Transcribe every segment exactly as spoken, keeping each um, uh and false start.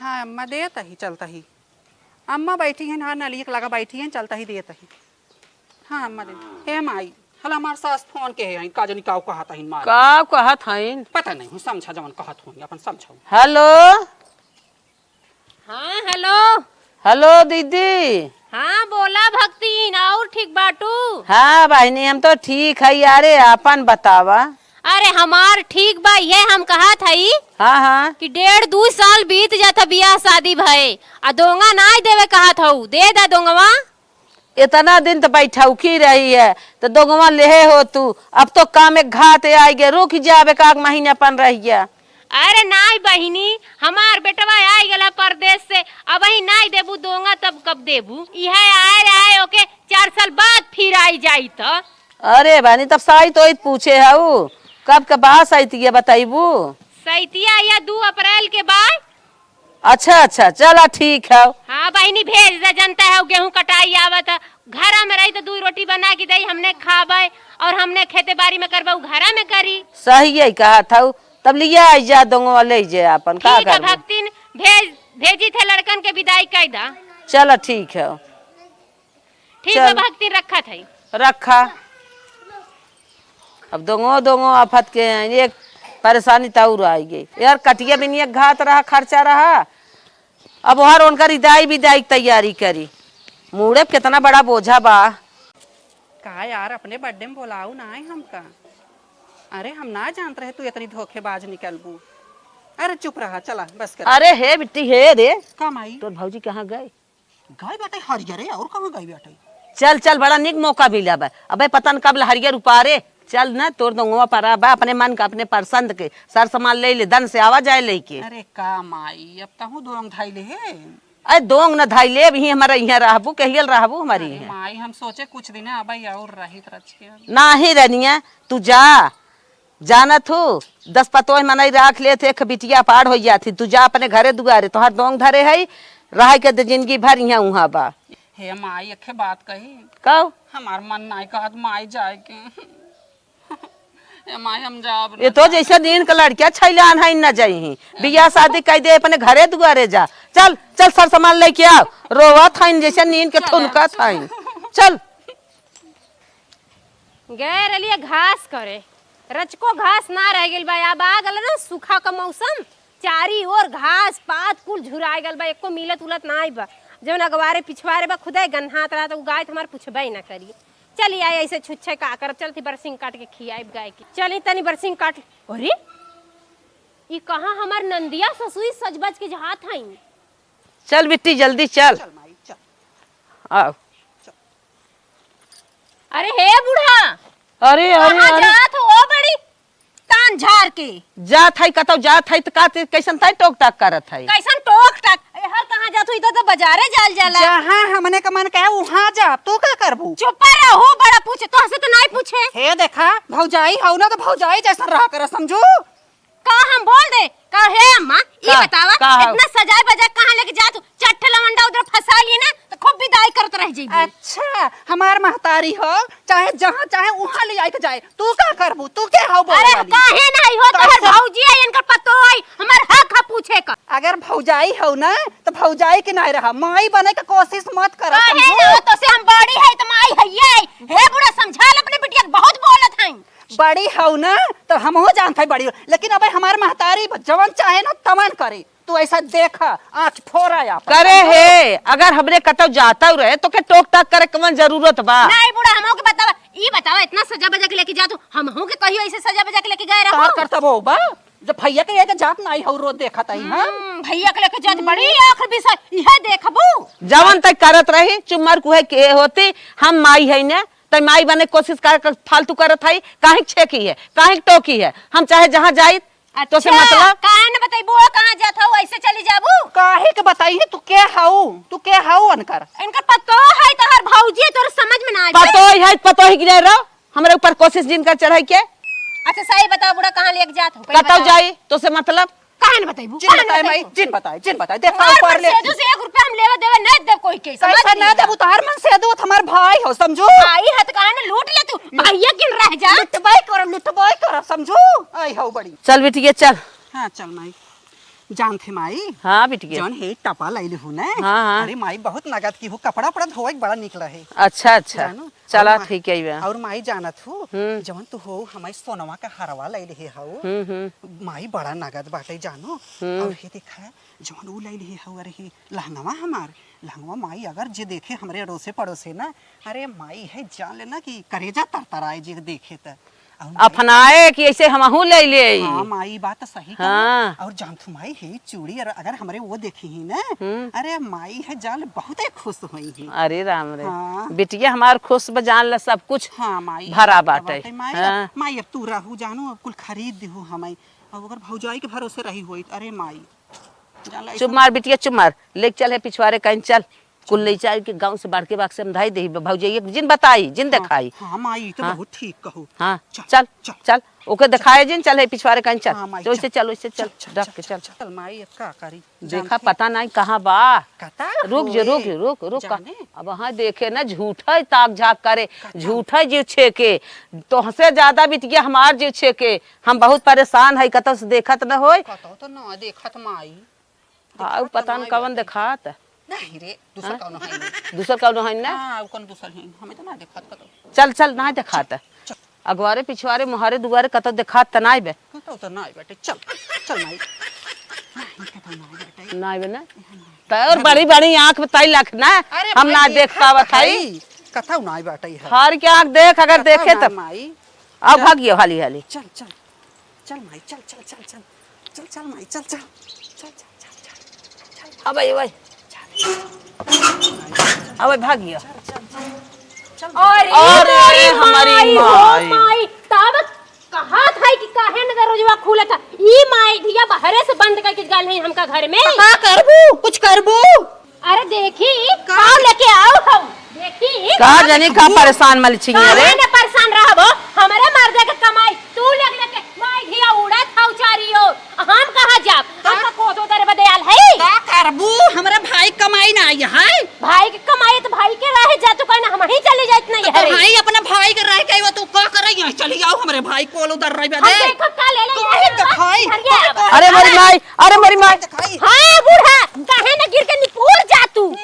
हाँ अम्मा, देत ही, चलत ही। अम्मा बैठी हैं, हाँ, नलिया के लगा बैठी हैं, चलत ही, देत ही। हाँ अम्मा, दे। हे माई, हला हमार सास फोन के है, का जनी काऊ कहत हईन मार। काऊ कहत हईन? पता नहीं, समझा जवन कहत होई, अपन समझाऊ। हेलो। हाँ, हेलो। हेलो दीदी। हाँ, बोला भक्तिन, और ठीक बाटू? हाँ बहिनी, हम तो ठीक है यारे, आपन बतावा। अरे हमार ठीक बा, ये हम कहत हई हाँ, हाँ। कि डेढ़ दू साल बीत जात बियाह शादी भए, आ दोंगा नाई देवे कहत हऊ, दे दा दोंगवा। इतना दिन तो बैठौकी रही है, तो दोंगवा लेहे हो तू, अब तो काम एक घात आइ गए, रुक जाब एक आध महीना अपन रह गया। अरे नाई बहिनी, हमार बेटवा आइ गला परदेस से, अबहीं नाई देबू दोंगा तब कब देबू? इहे आए रे आए ओके चार साल बाद फिर आइ जाई त। अरे बहिनी, तब साइत ओइत पूछे हऊ, कब के बा सैतिया बतैबू? सैतिया या दू अप्रैल के बा। अच्छा अच्छा, चला ठीक है। हाँ बहिनी, भेज दे, जनता है गेहूँ कटाई आवत है, घरा में रही तो दू रोटी बना के दई, हमने खाबे और हमने खेते बारी में करबे, उ घरा में करी। सही है कहत हऊ, तब लिया आई जा दोंगवा ले जे आपन, का ठीक है करबे? भक्तिन, भेज, भेजी थे लड़कन के विदाई कई दा। चला ठीक है। ठीक बा चल। भक्तिन, रखत हई। रखा। अब दोंगो दोंगो आफत के हैं, एक परेशानी त और आइ गई। यार कटिया बिनिया घात रहा, खर्चा रहा, अब ओहर उनकर इदाई बिदाई के तैयारी करी। मूड़े पे कितना बड़ा बोझा बा। का यार, अपने बर्थडे में बोलाऊ ना है हमका? अरे हम ना जानत रहे तू इतनी धोखेबाज निकलबू। अरे चुप रहा, चला बस कर। अरे हे बिट्टी, हे रे। का माई? तोर भौजी कहाँ गए? गए बाटे हरियरे, और कहाँ गए बाटे? चल चल, बड़ा निक मौका मिला बा। अबे पता न कब लहरियर उपारे। चल न, तोर दोंगवा परा बा, अपने मन का, अपने पसंद के सर सामान ले ले, दन से आवा जाए लेके। अरे का माई, अब तहूँ दोंग धाई ले हे। अरे दोंग न धाई ले, अभी हमारा यहाँ रहबू, कहियल रहबू हमारी अरे यहाँ। माई, हम सोचे कुछ दिन अबे और रहित रच के। नाही रनिया, तू जा, जानत हू, दस पतोह मनई राख लेत, एक बिटिया पार होइ जात ही। तू जा अपने घरे दुआरे, तोहार दोंग धरे है, रह के दे जिंदगी भर इहाँ उहाँ बा। हे माई, एके बात कही। कहो। हमार मन नाई कहत माई जाए के। हे माई, हम जाब ये ना। तो जैसे नीन के लड़किया छैलान है, न जाई ही। बियाह शादी कई दे, अपने घरे दुआरे जा। चल, चल, सर सामान लेके आओ। रोवत हईन जैसे नीन के चल, ठुनकत चल। हईन। चल। गए रहलिए घास करे, रचको घास ना रह गइल बा। अब आ गल ना सूखा का मौसम, चारी ओर घास पात कुल झुराए गल बा, एको मिलत उलत नाई बा। जौन अगवारे पिछवारे बा खुदे गन्हात रहा, तो उ गाय तो हमार पुछबे ना करी। चली आई ऐसे छुच्छे का करब, चलती बरसिंग काट के खियाइब गाय के। चली तनी बरसिंग काट। अरे ई कहाँ हमार नंदिया ससुई सज बज के जहात हईन। चल बिट्टी जल्दी चल। चल माई, चल। आओ। अरे हे बूढ़ा, अरे, अरे, कहाँ अरे। जात हो बड़ी तान झार के? जात है कतौ जात है त का ते कैसन ताई टोक टाक करत है? कैसन टोक टाक? ए, हर कहाँ जात हो? इधर तो बाजारे जाल जाला। जहाँ हमने का मन कहे वहाँ जा, तू का करबू? चुप रहो, बड़ा पूछे, तोहसे तो नहीं पूछे। हे देखा, भौजाई हौ ना तो भौजाई जैसन रहा कर, समझू? का हम बोल दे? का हे अम्मा, ई का? बतावा, का हौ? इतना सजाए बजाए कहाँ लेके जात हो? चट्ठ लवंडा उधर फंसा लिए ना, तो खूब विदाई करत रह जाइए। अच्छा, हमार महतारी हो, चाहे जहाँ चाहे वहाँ ले आके जाए, तू का करबू? तू के हौ बोले अरे वाली? काहे नहीं हो, तोहर कैसे? भौजी है, इनकर पतो है, हमार हक है पूछे का। अगर भौजाई हौ ना, तो भौजाई के नहीं रहा, माई बने के कोशिश मत कर, काहे समझू? ना हो, तो से हम बड़ी है, तो माई है ये। हे बूढ़ा, समझा ले अपने बिटिया के, बहुत बोलत हैं। बड़ी हौ ना, तो हमहू जानत है बड़ी हौ, लेकिन अबे हमार महतारी जवन चाहे ना तवन करे। तू ऐसा देखा, आँख फोरा आपन, करे समझू? हे, अगर हमरे कतौ जातौ रहे तो के टोक टाक करे कवन जरूरत बा? नहीं बूढ़ा, हमहू के बतावा, ई बतावा, इतना सजा बजा के लेके जा तू, हमहू के कहियो ऐसे सजा बजा के लेके गए रहो। तोहर करतबो बा, जब भैया के लेके जात नहीं हौ, रोज देखत हई, हाँ? हम्म, भैया के लेके जात बड़ी आखिर विषय, इहे देखबू। जवन तक करत रही, चुम्मर कुहे के होती, हम माई है ने, तै माई बने कोशिश कर, कर फालतू करत हई, काहे छेकी है, काहे टोकी है? हम चाहे जहाँ जाई, तो से अच्छा, मतलब? काहे न बतैबू, कहाँ जात हौ, ऐसे चली जाबू? काहे के बताई है, तू के हऊ, तू के हऊ अनकर? इनकर पतो है, तोहर भौजी है, तोर समझ में ना आवे। पतो है, पतो ही गिरे रहो, हमरे ऊपर कोशिश जिन कर चढ़ाई के। अच्छा, सही बताओ बूढ़ा, कहाँ लेके जात हौ, पहले कतौ बताओ। जाई, तो से मतलब? काहे न बतैबू? जिन काहे न बताए माई, बतैबू? जिन बताए, जिन बताए। देखा तोहार ऊपर ले। मनसेधू से एक रुपया हम लेवे देवे नहीं देब कोई के, समझ पैसा ना लिया? देबू, तोहार मनसेधू हमार भाई हो, समझू? भाई है तो काहे न लूट ले तू? भैया किन रह जा। लुटबाई करब, लुटबाई करब, समझू? आई हो बड़ी। चल बिटिया, चल। हाँ, चल माई। जानत है माई? हाँ बिटिया। जौन है टपा लैले हूँ ना? हाँ, हाँ। अरे माई, बहुत नगद की हूँ, कपड़ा उपड़ा धोए के बड़ा निकला है। अच्छा, अच्छा। जानू? चला, और मा-, ठीक है बा। और माई जानत हूँ, हम्म। जौन तू हो हमारी सोनवा का हरवा लैले है हऊ। हम्म, हम्म। माई, बड़ा नगद बाटे जानू। हम्म। और हे देखा, जौन ऊ लैले है हऊ, अरे हे लहंगवा हमार, लहंगवा माई, अगर जे देखे हमरे अड़ोसे पड़ोसे ना, अरे माई है, जान लेना कि करेजा तरतराए जे देखे त। और माई अफनाए कि ऐसे हमहू ले ले। हाँ माई, ई बात तो सही कहा। हाँ। और जानथू माई, हे चूड़ी अगर, अगर हमरे वो देखी ही ना, हम्म। अरे माई है, जान ले बहुते खुश होई ही। अरे राम रे। हाँ। बिटिया हमार खुश बा, जान ले सब कुछ हाँ माई, भरा बाटे। बाटे माई। हाँ। माई, अब तू रहू जानू, अब कुल खरीद दिहू हमाई। अब अगर भौजाई के भरोसे रही होई त, अरे माई, चुप मार बिटिया, चुप मार। लेके चल है पिछवारे कहीं चल। कुल ले चल के गाँव से बाढ़ के बाग से हम धाई देही, भौजैया के जिन बताई, जिन हाँ, देखाई। हाँ, माई, ई तो हाँ। बहुत ठीक कहू। हाँ, चल, चल, चल। चल। ओके देखाए जिन, चल है पिछवारे कहीं चल। हाँ, माई, तो ओइसे चल। चल, ओइसे चल, चल, चल, ढक के चल, चल। चल, माई, अब का करी? देखा, जानती। पता नहीं कहाँ बा। कता रुक जो, रुक होए? जो, रुक, रुक। जाने। अब हाँ देखे ना, झूठा ही ताक झाक करे, कता? झूठा ही जीव छेके। तोहसे ज्यादा बिटिया हमार जीव छेके। हम बहुत परेशान है, कतौ से देखत न होए। कतौ तो ना देखत माई। हाँ, देखत पता न नहीं कवन बाटे। देखात। नहीं रे, दूसर हाँ? कौनो है नहीं। दूसर कौनो है ना? हाँ, उ कौन दूसर है? हमें तो ना देखत कतौ। चल, चल, ना देखात। चल, चल। अगवारे, पिछवारे, मोहारे, दुआरे कतौ देखात त नाई बे। कतौ तो नाई बाटे। चल, चल माई। नहीं, कतौ नाई बाटे। नाई बे ना? यहाँ नाई। तोर बड़ी, बड़ी आँख में तई लख ना, अरे हम भाई, ना देख देखा पावत तो हई। है। कतौ नाई बाटे है। हर के आँख देख, अगर कतौ देखे ना तब। माई। अब चल। भागियो हाली हाली। चल, चल। चल माई, चल, चल, चल, चल। चल, चल माई, चल, चल। चल, चल, चल, चल। चल। अब आई, अब आई। अब आई, भागियो। चल, चल, चल। चल। अरे अरे, हमारी माई, हो माई। माई। तब कहा था कि काहे न दरवाजवा खुलत है? ई माई धिया बाहरे से बंद करके गल है हमका घर में। तो का करबू? कुछ करबू? अरे देखी, का? का लेके आओ हम? देखी। का जानी का परेशान मलछी है रे? काहे न परेशान रहबो? हमरे मर्दे के कमाई तू लेके लेके माई धिया उड़त हौ चारी ओर। हम कहाँ जाब? का? हमका कोदो दरे बदे आल है? का करबू? हमरे भाई कमाई ना आई है। भाई के कमाई तो भाई के रहे जा, तू कहना हम ही चले जाइत नहीं तो है रे। भाई अपना भाई के रह के वो तू का करे यहाँ? चली आओ हमरे भाई कोल उधर रह हम बदे। देखो का ले ले काहे यहाँ के भाई? घर के आवा। अरे मोरी माई, अरे मोरी माई। दिखाई। हाँ बूढ़ा, काहे न गिर के निपुर जा तू।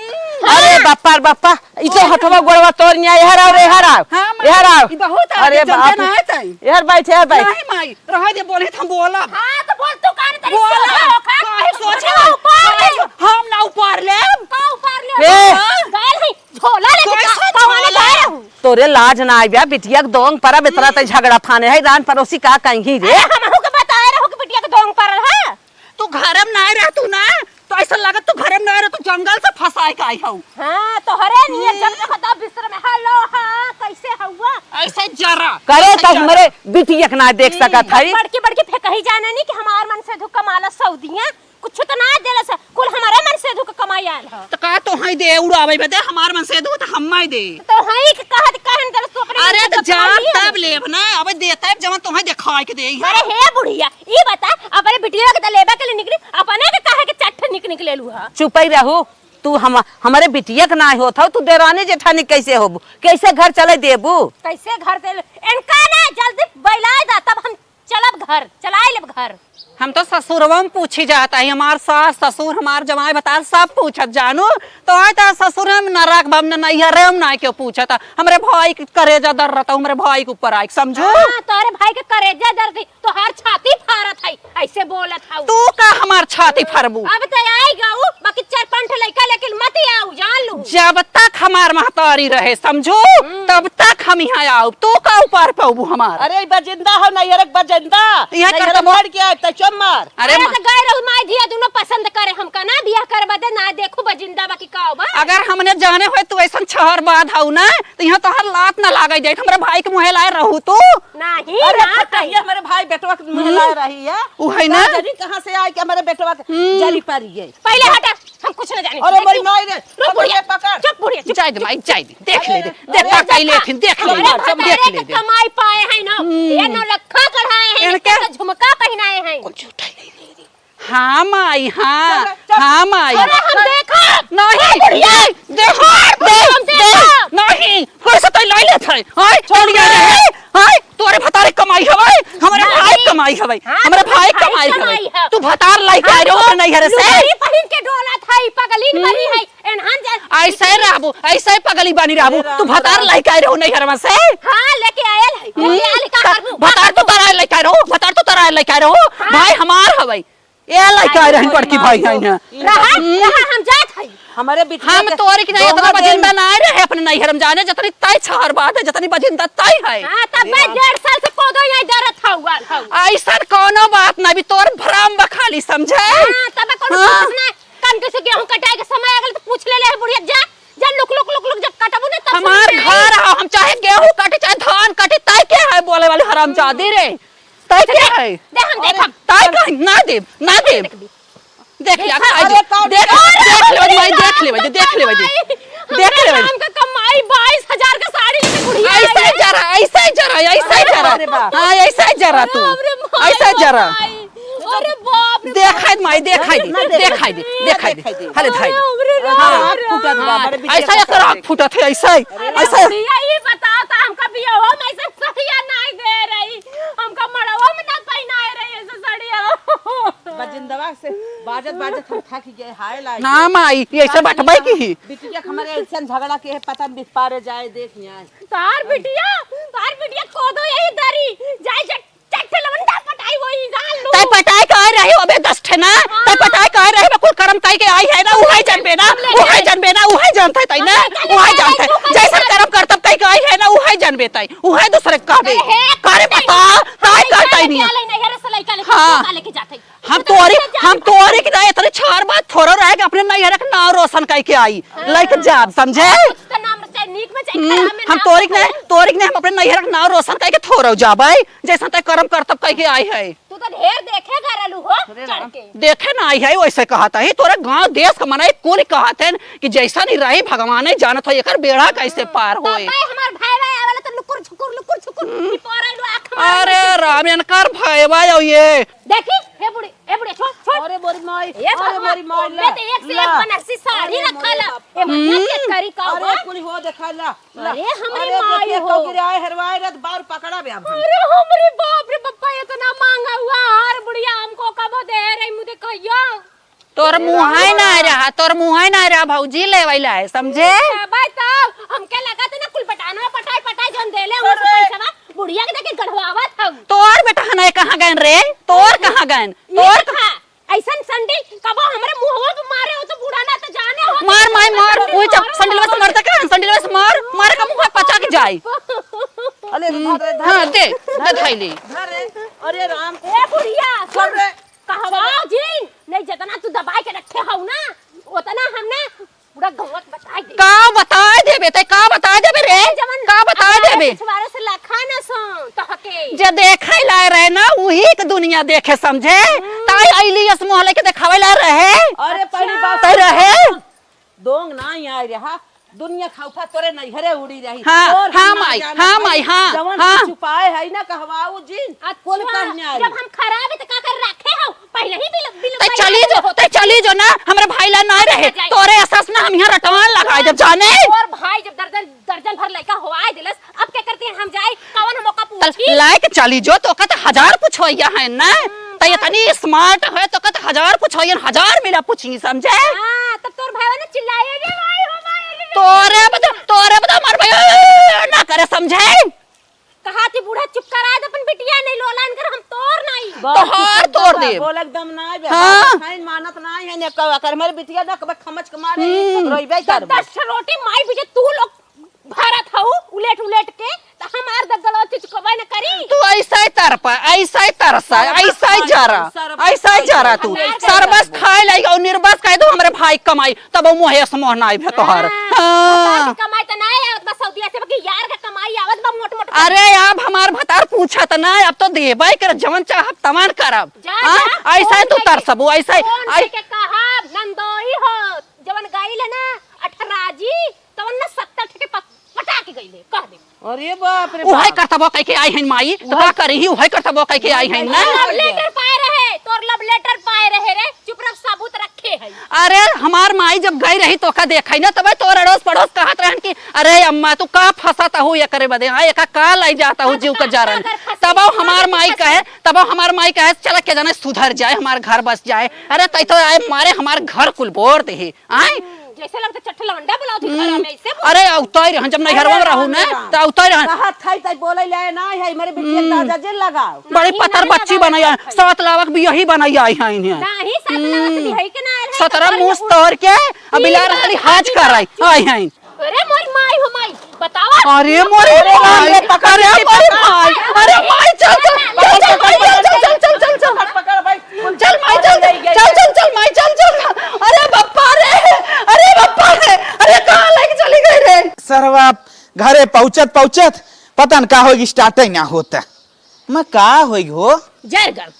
अरे हाँ। बापा रे बापा, ई तो हाँ। हथवा गोड़वा तोड़ निया, एहर आओ रे, एहर आओ। हाँ, माई, एहर आओ। ई बहुत आगे अरे चलते बाप। ना है तई। एहर बैठ, एहर बैठ। नहीं माई, रह दे, बोले त हम बोलब। हाँ, तो बोल तू काहे तेरी बोलब। सोच है, ओखा? काहे सोच है? ऊपर ले। हम ना ऊपर लेब। का ऊपर ले? ए। हाँ। गैल है, झोला लेके कैसे का-, कहाँ झोला? गए हो? तोरे लाज ना आइबे, बिटिया के दोंग परब इतना तई झगड़ा फाने है, रान पड़ोसी का कहीं रे? अरे, हमहू के बताए रहो कि बिटिया के दोंग परल है। तू घरे में नाय रहतू ना, तो ऐसा लगत तू घरे में नाय रह, तू जंगल से फंसाए के आई हऊ। हाँ, तोहरे नियर हम्म। जब देखो तब बिस्तर में, "हेलो, हाँ, कैसे हउआ?" ऐसे जरा, करे ऐसे तब जरा। हमरे बिटिया के ना देख हम्म। सकत हई। बड़की, बड़की फेकही जाने नी कि हमार मनसेधू कमाला सऊदिया, कुछ तो ना देले से, कुल हमारे मनसेधू के कमाई आयल ह। तो का तोहई दे उड़ावे बदे हमार मनसेधू तो हम्माई दे। तोहई के कहत कहन देले तू अपने अरे मनसेधू तो के जान कमाई आयल। तब लेब ना, अब देते जवन तोहई देखाए के देई है। अरे हे बुढ़िया, ई बता, अपने बिटिया के त लेबे के लिए निकली, अपने के काहे के चट्ठ निक निकले लू हा? चुपई रहू, तू हम, हमरे बिटिया के नाय होत हऊ, तू देरानी जेठानी कैसे होबू? कैसे घर चले देबू? कैसे घर चले? इनका ना जल्दी बैलाए दा, तब हम चलब घर, चलाए लेब घर। हम तो ससुरवा में पूछी जात हई, हमार सास, ससुर, हमार जमाई, भतार सब पूछत जानू, तो आए तो ससुर में नरक बा, न नैहरे में ना क्यों पूछत, हमरे भाई के करेजा दर्रत, हमरे भाई के ऊपर आइके, समझू? हाँ, तोहरे भाई के करेजा दर्द, तोहार छाती फारत है, ऐसे बोलत हऊ। तू का हमार छाती फारबू? अब त आई गऊ, बाकी चार पांच ठे लइका लेकिन मत आऊ, जान लू। जब तक हमार महतारी रहे, समझू, हम्म। तब तक हम यहाँ आऊ। तू का उपार पाबू हमार? अरे, ई बजिंदा हो, नैहर के बजिंदा। यहाँ नैहर करता मर के आए, त चुप मार। अरे अरे, माँ। त गए रहू, माई धिया दुनो पसंद करे हमका ना, बियाह करे बदे ना देखू बजिंदा बा कि का बा। अगर हमने जाने होए तू ऐसन छहर बाँध हऊ ना, त यहाँ तोहर लात ना लागे जाए। हमरे भाई के मुँहे लाए रहू तू। नहीं, अरे, ना फटैया कहीं। हमरे भाई बेटवा के मुँहे हम्म। लाए रही है। उ है ना? ना जानी कहाँ से आए के हमरे बेटवा के हम्म। जरी परी है। पहिले हटा, हम कुछ ना जानी। अरे, देखी। मोरी माई रे, रुक, पकड़ बुढ़िया। ले, पकड़। चुप, बुढ़िया, चुप, जाए दे, चुप। माई, जाए दे। देख ले दे। अरे, देख, अरे, का कैले हथिन, देख ले अरे, दे। भतारे देख ले के दे। कमाई पाए हैं ना। हम्म। ये नौलखा कढ़ाए हैं, इनके इनके तो झुमका पहनाए हैं। कुछ उठाई नहीं ले रही। हाँ माई, हाँ, चल, चल। हाँ माई। अरे हम देखब। नहीं, बुढ़िया। नहीं, देखो, हम देख, देखब। नहीं, कैसे तो ले लेत है। हाय, छोड़ छोड़ दे। दे। हाय, तोरे भतारे कमाई हवे, हमरे भाई कमाई हवे, हाँ, हमरे भाई कमाई हवे। तू भतार लइके आए रहो अपने नैहर से। लुगरी पहिन के डोलत है, पगलीन बनी है। एनहन जा- ऐसे रहबू, ऐसे पगली बनी रहबू। अरे तू राम, भतार राम। लइके आए रहो नैहरवा से। हाँ, लेके आयल है। हम्म, लेके आयल है, का त-, करबू? भतार तो तोरा लइके आए रहो, भतार तो तोरा लइके आए रहो। हाँ। भाई हमार हवे। ए लइके आए रहन बड़की भाई है ना। रहा, हम्म। रहा, हम जात है। हमरे बिटिया हम के तोरी की नहीं, इतना बजिंदा ना रहे अपने नैहर में जाने, जतनी तय छहर बात है, जतनी बजिंदा तय है। हाँ, तब मैं डेढ़ साल से कोदो यहीं दरत हूँ, हूँ। ऐसन कोनो बात ना, अभी तोर भ्रम बा खाली, समझे? हाँ, तब कोनो हाँ। कुछ ना। कनके से गेहूं कटाए के समय आ गल तो पूछ ले ले बुढ़िया, जा, जा लुक, लुक, लुक, लुक, जब कटबू ना तब हमार समझ में आई। घर ह, हम चाहे गेहूं कटी, चाहे धान कटी, तय के है बोले वाली हरामजादी रे? तय के है? दे हम देखब। तय कहीं ना देब, ना देब। देख ले, देखा, अरे, देख, देख, देख ले, माई, देख ले, देख ले, देख ले। हमरे नाम का कमाई बाईस हजार का साड़ी लेके बुढ़िया आई है। ऐसे जरा, ऐसे जरा, ऐसे जरा। अरे बाप। हाँ, ऐसे जरा तू। अरे बाप रे माई, ऐसे जरा। अरे बाप रे। देखाई दे माई, देखाई दे, ना देखाई दे, देखाई दे, देखाई दे। देखाई दे। हले धाई दे। अरे हाँ, राम, फूटत बा, हाँ, बड़े बिटिया ऐसा का एक राख फूटत है, ऐसा ही, अरे ऐसा ही। भैया, ये बताओ तो हमका बियाहो में ऐसे सड़िया नहीं दे रही, हमका मड़वा में ना पहनाए रही ऐसे सड़िया। बजिंदवा से बाजत बाजत हम थक गए, हाय लाई। ना माई, ये ऐसा बटवाई की ही। बिटिया के हमारे ऐसा झगड़ा के है, पता नहीं बिस्पारे जाए, देख यहाँ। तार बिटिया, तार बिटिया कोदो यही दरी, जाए जट चट्टे लवंडा पटाई वही जान लू। तै पटाई कहे रही अबे दस ठे ना, हाँ। तै पटाई कहे रही, कुल करम कई के आई है ना, उहे जानबे ना, उहे जानबे ना, उहे जानते तै ना, उहे जानते। जैसन करम करतब कई के आई है ना, उहे जानबे तै, उहे दूसरे के कहबे। करे बता, ताई करतै नहीं। हाँ। हम तोरी, हम तोरी के ना इतने छार बात थोड़ो रहे कि अपने नैहर के नाव रोशन कई के आई। हाँ। लइके जाब, समझे? कुछ तो नाम चाहे नीक में, चाहे हम्म, खराब में हम नाम तोरी के रखे। नहीं, तोरी के नहीं, हम अपने नैहर के नाव रोशन कई के थोड़ो जाबै, जैसा तै करम करतब कई के आई है। तू तो ढेर देखे घरलू हो, अरे चढ़ राम। के। देखे ना आई है, वैसे कहत है, तोरे गांव देश के मनई कुल कहत हैं कि जैसा नहीं रही, भगवान ही जानत हो, एकर बेड़ा कैसे पार होए। तब भाई हमार भाई भाई आवेला तो लुकुर छुकुर, लुकुर छुकुर, हम्म। ई परे लो आँख मार अरे के। राम, इनकर भाई भाई हो ये। देखी, हे बुढ़ी, ए बुढ़े, छोड़, छोड़। अरे मोरी माई, ए अरे भगवान, मोरी माई, ओमे ला, तो एक से एक ला। बनारसी साड़ी अरे रखल मोरे है। बाप। ए भगवान, हम्म। के करी का अरे हो? कुल हो देखा ला, ला। अरे हमरी अरे माई देखिए, हो। तो गिराए, हरवाए रत बार पकड़ा बे अब हम। अरे हमरी बाप रे बप्पा, इतना महंगा हुआ हार बुढ़िया हमको कबो दे रही मुझे कहियो। तोर अरे मुँहे राम। ना रहा, तोर मुँहे ना रहा भौजी लेवै ला है, समझे? अबे तब हमके लगा था ना कुल बटानवा पटाई पटाई जौन देले हो अरे। पैसा बुढ़िया के देखे गढ़वावत हऊ। तोर बेटा हना कहाँ गएन रे? तोर कहाँ गएन? ई तोर देखा, ऐसन संडिल कबो हमरे मुंहवा पे मारे हो तो बूढ़ा ना तो जाने हो। मार माई मार, वही जब संडिलवा से मरते का, संडिलवा से मार, मार का मुंह पचा के जाए। अरे धर रे, धर हाँ रे। दे, दे धाई ले। धर रे। अरे राम। ए बुढ़िया, छोड़ रे। कहवाओ जिन, नहीं जितना तू दबाई के रखे हऊ ना, उतना हम ना पूरा गौवा के बताई दे। का बताई देबे, तै का बताई देबे रे? जवन का बताई हमारे देबे? पिछवाड़े से लखा न सो, तोहके। जे देखे लाए रहे ना, उही के दुनिया देखे समझे। हम्म। ताई अइली यस मोह लेके देखावे ला रहे। अरे पहली अच्छा। बात तै रहे। दोंग ना ही आए रहा, दुनिया खौफा तोरे नैहरे उड़ी रही। हाँ, तोर हाँ हम ना माई, जाना हाँ भाई, माई, हाँ, जवन हाँ। तू छुपाए है ना कहवाऊ जिन, अच्छा, कुल कहने आई। जब हम खराब है तो का कर रखे हो? पहले ही बिल, बिल तै पहले चली ही जो, होते तै चली जो ना, हमरे भाई ला ना रहे। जाए। तोरे एहसास ना हम यहाँ रटवान लगाए देब जाने। और भाई जब दर्जन, दर्जन भर लइका होआए दिलस, अब क्या करते हैं हम जाए? कौन मौका तल पूछी? लाए के चली जो, तो का तो हजार पूछवैया है ना। हम्म, तै इतनी smart है, तो का तो हजार पूछवैया, हजार मिला पूछी, समझे? हाँ, तब तोर भाई ने चिल्लाए, "अरे भाई, हो भाई, अरे भाई।" तोरे बता, तोरे बता, हमार भाई, ए, ना करे, समझे? कहा थी बूढ़ा चुप करा दे अपन बिटिया, नहीं लोला इनकर हम तोर नहीं। तोहार तोर दे। बोलक दम ना बे। हाँ। खाइन मानत ना है ने कवा कर, हमारे बिटिया ना कब खमच के मारे, हम्म। रोइबे दस, करबे। दस रोटी माई बिजे तू लोग भरत हऊ उलेट उलेट के, त हमार दस गलवा चुचकबे न करी। तू ऐसा ही तरपा, ऐसा ही तरसा, ऐसा ही जरा, ऐसा ही जरा तू। सरबस खाए लाई और निर्बस कह दो हमरे भाई कमाई। तब वो मोहे से मोह नाई भे तोहर। हाँ, हाँ। बाबा के कमाई त नाई आवत बा सऊदिया से, बाकी यार के कमाई आवत बा मोट मोट। अरे, अब हमार भतार पूछत ना, अब तो देबे कर, जवन चाहब तवन करब। जा, हाँ? जा, ऐसा फोन तू करके, तरसबू, ऐसा ही, फोन आई करके कहब, नंदोई हो, जवन गइल है ना, अठराजी, तवन ना सत्तर ठे के पट-, पटा के गइल है, कह दे। अरे बाप रे उहे बाप। करतबो कह के आई हइन माई, तो उहे का करी ही, उहे करतबो कह के आई हइन ना। Love letter पाए रहे, तोर love letter पाए रहे रे, चुप रह, सबूत रखे है। अरे, हमार माई जब गई रही तो का देखा ही ना, तब तोर अड़ोस पड़ोस कहत रहन कि अरे अम्मा, तू का फंसत हूँ एकरे बदे, हाँ, एका का लाई जाता हूँ जीव का जरन। तब हमार माई कहे, तब हमार माई कहे, "चला के जाने सुधर जाए, हमार घर बस जाए।" अरे, तई तो आए मारे हमार घर कुल बोर दे, आए। हम्म, जैसे लगता चट्टे लवंडा बुलाओ थी घर में, ऐसे बोल। अरे, उतार रहन, जब नैहरवा में रहू ना, तो उतार रहन। कहत है, तई बोले ले ना है, मेरे बिटिया हम्म। दादा जे लगाओ। बड़ी नहीं, पतर नहीं बच्ची लगाओ, बनाई है, नहीं। सात लावक भी यही बनाई आई है इन्हें। नहीं, सात लावक भी हम्म। है कि ना, अरे, सतरह मुंह तोड़ के, अब बिलार हरी हाज कर आई, आई है। अरे मोरी माई हो माई, बतावा। अरे मोरी अरे माई, माई, पकड़ अरे के मोरी पकड़। माई, अरे माई, चल, चल, चल, चल, माई, चल, चल, चल, चल, चल, चल। पकड़, पकड़ भाई। चल माई, चल, चल, चल, चल, माई, चल, चल। अरे बप्पा रे, अरे बप्पा रे, अरे कहाँ लेके चली गई रे? सरवा घरे पहुँचत पहुँचत पता न का होई, स्टार्ट ही ना होता। मैं का होई हो? जर गल।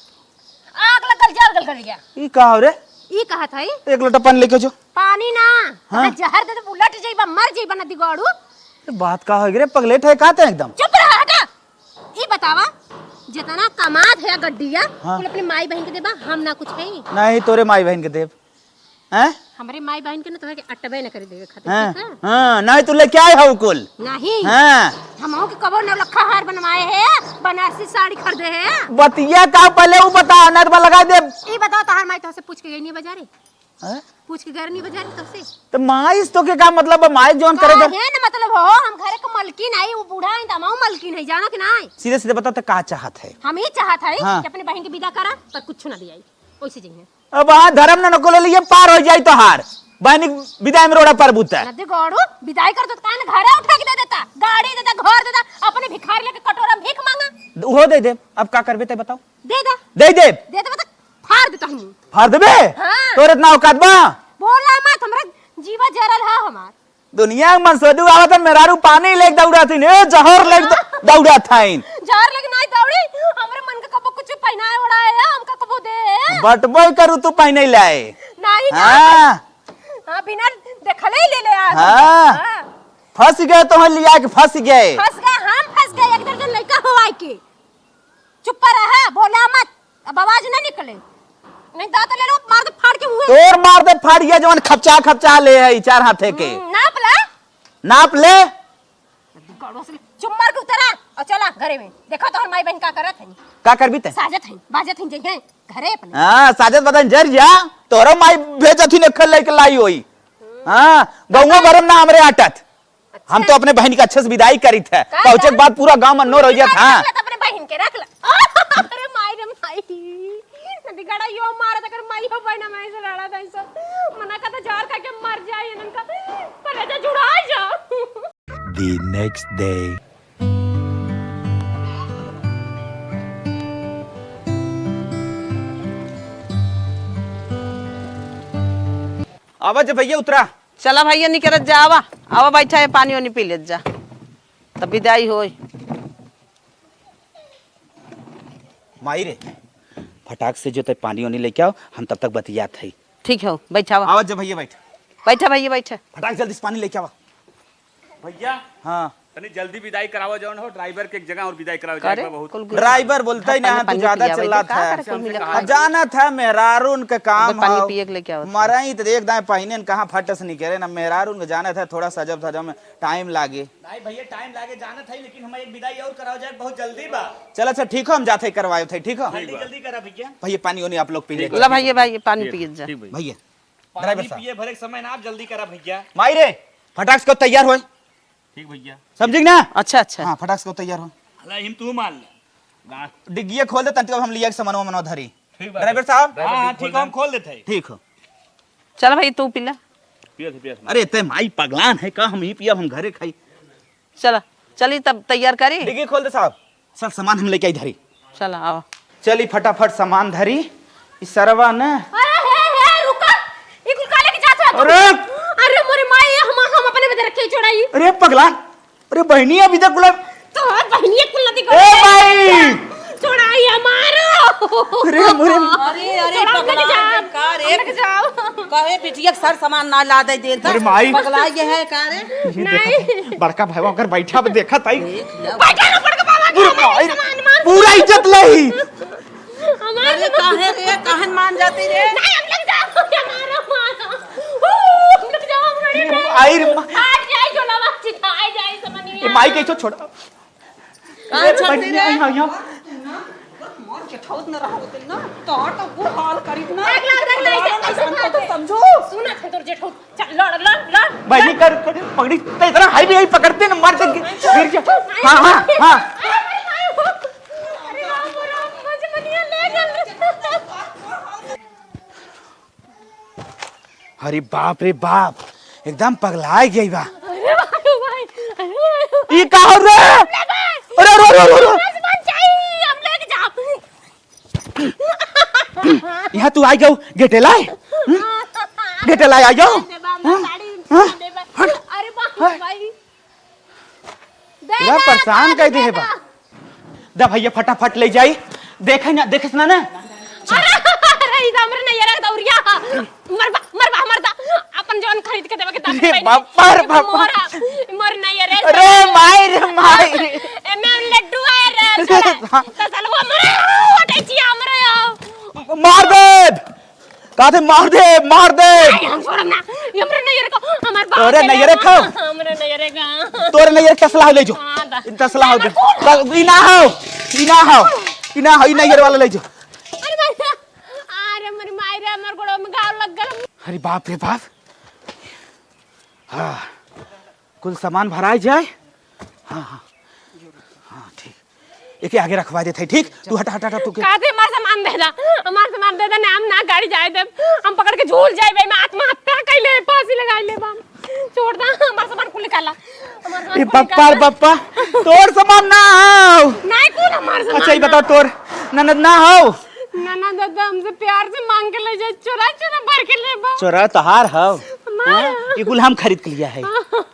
आग लगल, जर गल गलिया। ई का हो रे? ई कहत हई। एक लोटा पानी लेके जो। पानी ना, हाँ? अगर जहर दे तो उलट जइबा, मर जइबा नदी गोड़ू। ये बात का हो रे, पगलेट है का ते एकदम? चुप रहा, हटा। ई बतावा, जितना कमात है गड्डिया, हाँ। कुल अपने माई बहन के देबा, हम ना कुछ है। नहीं, तोरे माई बहन के देब। हैं? हमरे माई बहन के ना तोहके अटबे न करे देवे खातिर, हैं? ठीक है? हाँ, नहीं तू लेके आए हो कुल। नहीं। हाँ। हमहू के कबो नौलखा हार बनवाए है, बनारसी साड़ी खरीदे है। बतिया का पहले वो बता, नहीं तो मैं लगा दे। ई बताओ, तोहार माई तोहसे पूछ के गई नहीं बाजारे? हैं? पूछ के गई नहीं बाजारे तोहसे? तो माई से तो के का मतलब है? माई जौन करे दे। काहे न मतलब हो, हम घरे के मलकिन आई, वो बूढ़ा है, तो हमहू मलकिन है, जानो कि नहीं? सीधे सीधे बता, तो का चाहत है? हम ही चाहत है हाँ। कि अपने बहन के विदा करा, पर कुछ ना दिया, वैसे जइहे। अब हाँ, धर्म न नको ले लिए, पार हो जाई तोहार। बहनी विदाई में रोड़ा पर बुता। नदी गोड़ू, विदाई कर दो, कान घरे उठा के दे देता, गाड़ी देता, घर देता, अपने भिखारी लेके कटोरा में भीख मांगा। उहो दे दे, अब का करबे ते बताओ? दे दे। दे दे। दे दे, मतलब, फाड़ देता हूँ। फाड़ देबे? हाँ। तोर इतना औकात बा? बोला मत, हमरा जीवा जरल है हमार। दुनिया में मनसेधू आवत हन, मेहरारू पानी लेके दौड़त हइन, ए, जहर लेके द-, दौड़त हइन। जहर लेके नाहीं दौड़ी, हमरे मन के कबो कुछ पहिनाए ओढ़ाए है, हमका कबो दे। बटबई करू तू पहिने लाए। नाहीं, हाँ। नाहीं। हाँ, बिना देखले ही ले ले आ। हाँ। हाँ। फंस गए तो हम लिया के फंस गए। फंस गए, हम फंस गए, एक दर्जन लइका हो आए के। चुप रहा, बोला मत, अब आवाज ना निकले, नहीं दांत ले लो, मार दे फाड़ के मुंह। तोर मार दे फाड़, ये जवन खपचा खपचा ले है, ई चार हाथे के। हम्म, नाप ले। नाप ले। गड़वा से चुप मार के उतरा और चला घरे में। देखो तोहर माई बहन का करत है। का करबी ते? साजत है, बाजत है, जइहे घरे अपने। हाँ, साजत बदन जर जा, तोहरो माई भेजत ही ने खल लेके लाई होई। हाँ, गौवा भरम ना हमरे आटत। हम तो अपने बहिन के अच्छे से विदाई करी थे। का पहुँचे के बाद पूरा गाँव में नोर हो गया था। रख ले, अपने बहिन के रख ले। अरे माई रे माई। नदी गड़ा यो मारत, अगर माई हो बहिन, माई से लड़ा था सब। मना का तो जहर खा के मर जाए इनका। कलेजा जुड़ा जा। The next day. आवा जे भैया उतरा। चला भैया, निकरत जा, आवा, आवा, बैठा है, पानी वानी पी लेत जा, तब विदाई होई। माई रे, फटाक से जो ते पानी वानी लेके आओ, हम तब तक बतियात है। ठीक है, बैठावा। आवा जे भैया, बैठ। बैठा भैया, बैठा। फटाक जल्दी से पानी लेके आवा। भैया, हाँ। तनी जल्दी विदाई करावा, जौन हो, ड्राइवर के एक जगह और विदाई करावा का रे? जाए, बहुत कुल गुल- ड्राइवर बोलता ही ना, पानी तू ज्यादा पियावा, चिल्लात का है। करे कुल मिला अब खाए? जानत है, मेहरारून के काम अब पानी है। पिए के लेके आवत है। मरई तो एक दाएं पहिने न कहाँ फट से निकले ना, मेहरारून के जानत है, थोड़ा सजब धजब में टाइम लागे। नहीं भैया, टाइम लागे जानत है, लेकिन हम एक विदाई और करावा जाए, बहुत जल्दी बा। चल अच्छा, ठीक हो, हम जाते ही करवाए थे, ठीक हो? जल्दी, जल्दी करा भैया। भैया, पानी ओनी आप लोग पी ले। ला भैया, भाई, पानी पिए जा। ठीक भैया। भैया, पानी ड्राइवर साहब। पिए भरे के समय ना, आप जल्दी करा भैया। माई रे, फटाक से तैयार होए। ठीक भैया। समझी ना? अच्छा, अच्छा। हाँ, फटाक से तैयार हो। अला, हिम तू मान ले। डिग्गिया खोल दे, तंती हम लिया के सामान वामान धरी। ठीक बा। ड्राइवर साहब। हाँ, हाँ, ठीक, हम खोल देते हैं। ठीक हो। चल भाई, तू पी ले। पिया थे, पिया थे। अरे, ते माई पगलान है का? हम ही पिया, हम घरे खाई। चला, चली तब तैयार करी। डिग्गी खोल दे साहब। सब सामान हम लेके आई धरी। चला, आवा। चली फटाफट सामान धरी। ई सरवा ने अरे हे, हे, रुका। ई कुल का लेके जात हो? अरे! अरे मोरे माई, हम, हम अपने बदे रखे छोड़ाई। अरे पगला, अरे बहनी अभी तक कुल तोहर बहनिया कुल नदी ए भाई! छोड़ाई हमारो। अरे मोरे अरे, अरे, छोड़ा, हम लेके पगला जाओ, का रे? हम लेके जाओ। कहे बिटिया के सर सामान ना ला दे देता। अरे माई। पगला ये है का रे? ये देखा नहीं। था, बड़का भाईवा अगर बैठा अब देखा ताई। देख लिया। बैठा ना पड़ के बाबा, अरे हमारे माई, सामान मान। पूरा इज्जत लही। हमारे अरे सामान। काहे रे, काहे मान जाती रे? नहीं, हम लेके जाओ। अरे मारा, मारा। ओ, रुक जाओ, मरे ए, नहीं। आई रे माँ। फाट जाए झोलावा, चिताए जाए समनिया। ए, माई कैसो छोड़ा? कहाँ ए, छोड़ बहिनी, दे रे? आई, आई, आई। मोर जेठौत न रहा होते ना, तो तो वो हाल करीत ना। देख ला, देख ला, ऐसे, ऐसे हमको तो समझो। सुना था तोर जेठौत। चल, लड़, लड़, लड़। बहिनी, कर, कर, पगड़ी, तो इतना हाई भी हाई पकड़ते ना, मार दे, गिर जा। हाँ, हाँ, हाँ। अरे बाप रे, मुझे बनिया ले गल। अरे बाप रे बाप, एकदम पगलाए गई बा। अरे भाई, भाई, अरे भाई। ई का हो रे? अरे, अरे, अरे, अरे, अरे। बस बन जाई, हम लेके जाओ। यहाँ तू आई गयो, गेटे लाए? हम्म? गेटे लाए आई गयो? हाँ? हाँ? हट। अरे बाप रे भाई। दे पूरा दे, परेशान दे कर दे, दिहे दे बा। दे। दा भैया, फटाफट ले जाई। देखे ना, देखे ना ना। अरे, अरे, ई त हमरे नैहरे के दौरिया ह। मरबा, मरबा, मरबा। अपन जौन खरीद के देवे के ताकत अरे बापा रे बापा। मोर, मोर नैहरे। अरे माई रे माई। एमे लड्डू है रे, अरे साला। त सलवा मरे, हटे छी हमरे आओ। मार दे। का दे, मार दे, मार दे। अरे, हम छोड़ब ना। ये हमरे नैहरे का, हमार बाप अरे, के नैहरे नाम का? हमरे नैहरे का। तोरे नैहरे तसला हो ले जो। हाँ, दा। तसला हो दे। ना, ना, ई ना हो, ई ना हो, ई ना हो, ई नैहरे वाला ले जो। अरे, माई रे। अरे, मोरी माई रे, हमर गोड़वा में घाव लग गल। अरे, बाप रे बाप। हाँ, कुल सामान भराई जाए। हाँ, हाँ। हाँ, ठीक। एके आगे रखवा देत है, ठीक? तू हटा, हटा, हटा, तू के का दे, हमार सामान दे दा, हमार सामान दे दा, ना हम ना गाड़ी जाए देब, हम पकड़ के झूल जाए, बे, मैं आत्महत्या कइले, फांसी लगाई ले बा। छोड़ दा, हमार सामान कुल निकाला, हमार सामान ए कुल बप्पा रे निकाला। बप्पा, तोर सामान ना हो। नहीं, कुल हमार सामान अच्छा, ये ना। बताओ, तोर ननद ना हो? ननद दादा हमसे प्यार से मांग के ले जाए, चोरा चोरा भर के ले बा। चोरा तोहार हो? हमार। हाँ? ये कुल हम खरीद के लिया है।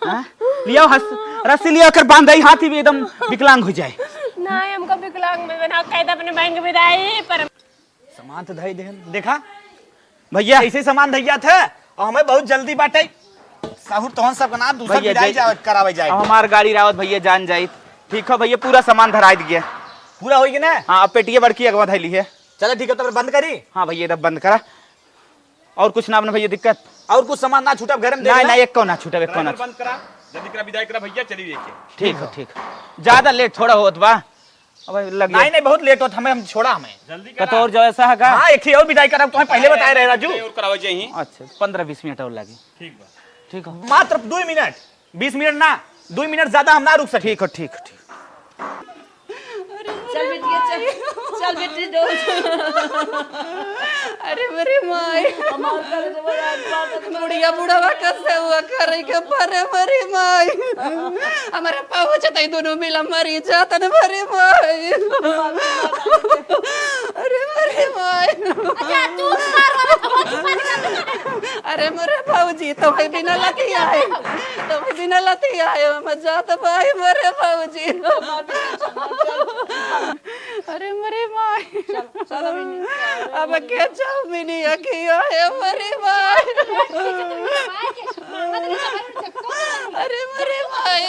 हाँ? लियाओ हस-, रस्सी लिया कर बांध दई, हाथी भी एकदम विकलांग हो जाए। नहीं, हमका विकलांग में बना कैद अपने बैंक में दाई, पर सामान तो धई दे, देखा भैया, ऐसे सामान धैया थे और हमें बहुत जल्दी बाटे। साहुर तोहन सब के ना दूसर भैया, विदाई जय जावे, करावे जाए। अब हमार गाड़ी रावत भैया जान जाई। ठीक हो भैया, पूरा सामान धराई दिए। पूरा होई कि ना? हाँ, अब पेटिया बड़की अगवा धैली है। चला ठीक है, तो फिर बंद करी। हाँ भैया, तब बंद करा। और कुछ ना अपने भैया दिक्कत? और कुछ सामान ना छूटब घर में, देख नहीं, ला। नहीं, एक को ना छूटब, एक को ना ड्राइवर बंद करा, जल्दी करा, विदाई करा भैया, चली लेके। ठीक हो, ठीक हो। ज्यादा लेट थोड़ा होत बा। अब लग गया। नहीं, नहीं, बहुत लेट होत, हमें, हम छोड़ा हमें। जल्दी करा। कतौर जो ऐसा है का? हाँ, एक ही और विदाई करा, तुम्हें पहले बताए रहे राजू। और करावे जाई। अच्छा, पन्द्रह बीस मिनट और लगी। ठीक बा। ठीक हो। मात्र दो मिनट, बीस मिनट ना, दो मिनट ज्यादा हम ना रुक सके। ठीक हो, ठीक हो, ठीक। चल बेटिया, चल, चल बेटी, डोल। अरे मरे माई। बुढ़िया बुढ़वा कैसे हुआ करे के परे, मरे माई। हमारे पाँव छतई दोनों मिला मरी जातन, मरे माई। अरे मरे माई। अच्छा, तू मार वाला तो बहुत ऊपर का। अरे मरे भौजी, तो भाई बिना लतिया है, तो भाई बिना लतिया है, हम जात भाई मरे भौजी। अरे मरे माई। चल, चल अभी नहीं। अब के चाउमीन अखिया है मरे माई। अरे मरे माई।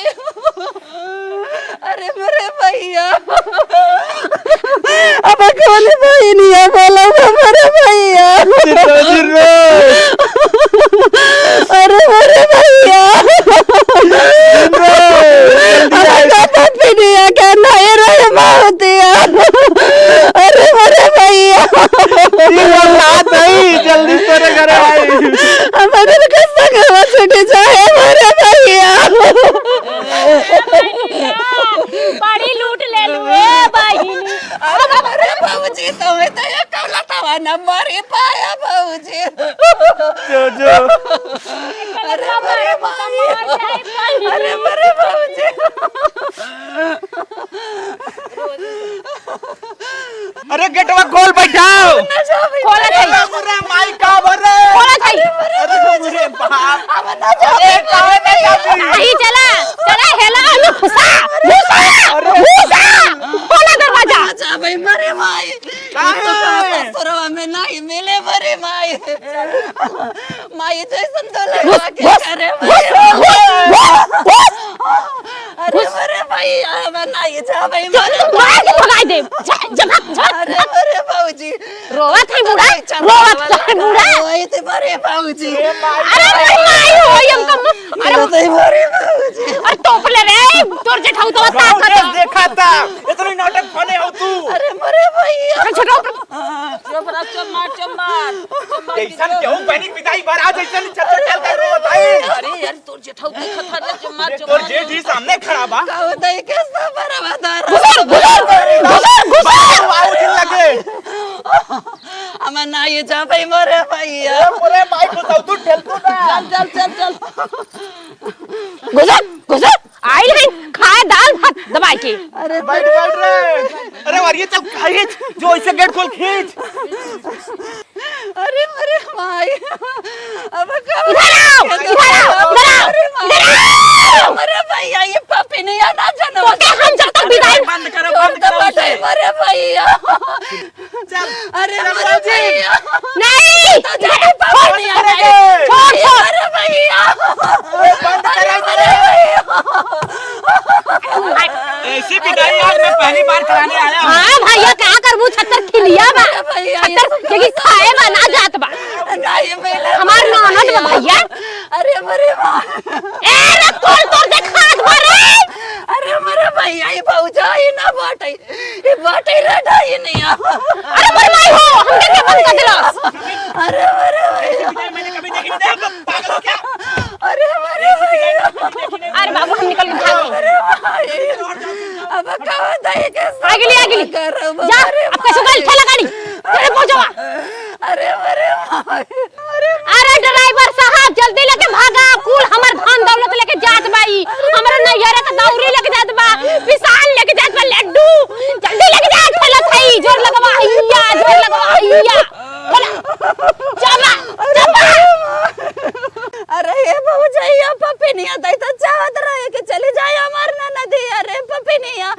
अरे मरे भैया। अब कौन बहिनिया बोला मरे भैया। चित्तौजी रो। अरे मरे भैया। अब का पपिनिया के नहीं रहे मौतिया। अरे मरे भैया। ई बात नहीं, जल्दी तोरे घरे आई। हमारे के संगवा छूट जाए मरे भैया। बड़ी लूट ले लू ए बहिनी। अरे, अरे, बाबूजी, तुम्हें तो ये कौला तवा न मारी पाया, बाबूजी। जो, जो। अरे, अरे, भाई। अरे, अरे, बाबूजी। अरे, गेटवा खोल, बैठाओ। ना जाओ, खोला अरे, जाई। बाबू रे, माई का भर रे? खोला जाई। अरे, बाबू रे, बाप। अब ना जाओ। अरे, काहे ना जाती? आई चला, चला, हेला, हेला, घुसा, घुसा, अरे। घुसा। खोला दरवाजा। अच्छा भाई, मरे माई। काहे? तो का ससुरवा में नहीं मिले, मरे माई। माई जैसन तो लगा के करे, मरे माई। अरे, मरे आई, अब ना ये जा भाई, मार के भगाई दे। जा, जा, भाग, जा। अरे, अरे, बाबूजी। रोवत है बूढ़ा, अरे, चल, रोवत चल, है बूढ़ा। रोई थी, अरे, बाबूजी। अरे, अरे, माई हो, ये हमका म-, अरे, रोई थी, अरे, बाबूजी। अरे, तोप ले रे, तोर जेठाऊ तो ताकत। देखा था, इतनी नाटक फने हो तू। अरे, मरे भैया। अरे, छोटा चुप रह, चुप मार, चुप मार। ऐसन केहू बनी विदाई बार आज ऐसन चल चल चल कर रोवत है। अरे, अरे, तोर जेठाऊ देखत हवे, जो मार, जो तोर मार। जेठ ही सामने खड़ा बा। का होता है, कैसा बड़ा बता रहा? घुसर, घुसर, घुसर, घुसर। बाबू दिन लगे। हम ना ये जा भाई, मोरे भैया। ए, मोरे माई घुसाऊ, तू ठेल तू ना। चल, चल, चल, चल। घुसर, घुसर। आइल है खाए दाल भात दबाई के। अरे बैठ, बैठ रे। अरे, और ये चल, खींच, जो ऐसे गेट खोल, खींच। अरे, अरे, माई। अब का इधर आओ, इधर आओ, इधर आओ, अरे, माई। इधर आओ। अरे, भैया, ये पपी नहीं आना जनम। तो क्या हम जब तक विदाई बंद करो, बंद करो उसे। अरे, भैया। चल, अरे, चल, अरे, बाबूजी। भैया। नहीं। तो जाने पपी नहीं आना। छोड़, छोड़। अरे, भैया। बंद करो, अरे, भैया। ऐसी विदाई आज मैं पहली बार कराने आया हूँ। हाँ भैया, का करबू, छत्तर खिलिया बा। अरे भैया, छत्तर, ये लेकिन खाए बा ना जात बा। नहीं, पहले हमार ननद बा भैया। अरे, अरे, माँ। ए रे, तोड़, तोड़ दे, खात बा रे। अरे, अरे, भैया, ये भौजाई ना बाटे। ये बाटे रे, ढाई नहीं आ। अरे, अरे, भाई हो, हमके क्या बंद कर दिलस? अरे, अरे, भैया। मैंने कभी देखी नहीं, पागल हो क्या? अरे, अरे, भैया। अरे बाबू, हम निकल के भाग गए। अरे भाई, अब का बताई कैसे आ गेली, आ गेली। करब? जा, अरे अब कैसे भाई। गल ठेला गाड़ी? तेरे पहुंचवा। अरे, अरे भाई, अरे अरे ड्राइवर साहब, जल्दी लेके भागा, कुल हमर धन दौलत लेके जात बा ई। हमरे नैहरे के दौरी लेके जात बा, पिसान लेके जात बा, लड्डू। जल्दी लेके जा, ठेला थाई, जोर लगवा, हैया, जोर लगवा, हैया। बोला, चला, चला। अरे हे भौजैया, पपिनिया दाई तो चाहत रहे कि चली जाए हमार ननदी। अरे पपिनिया,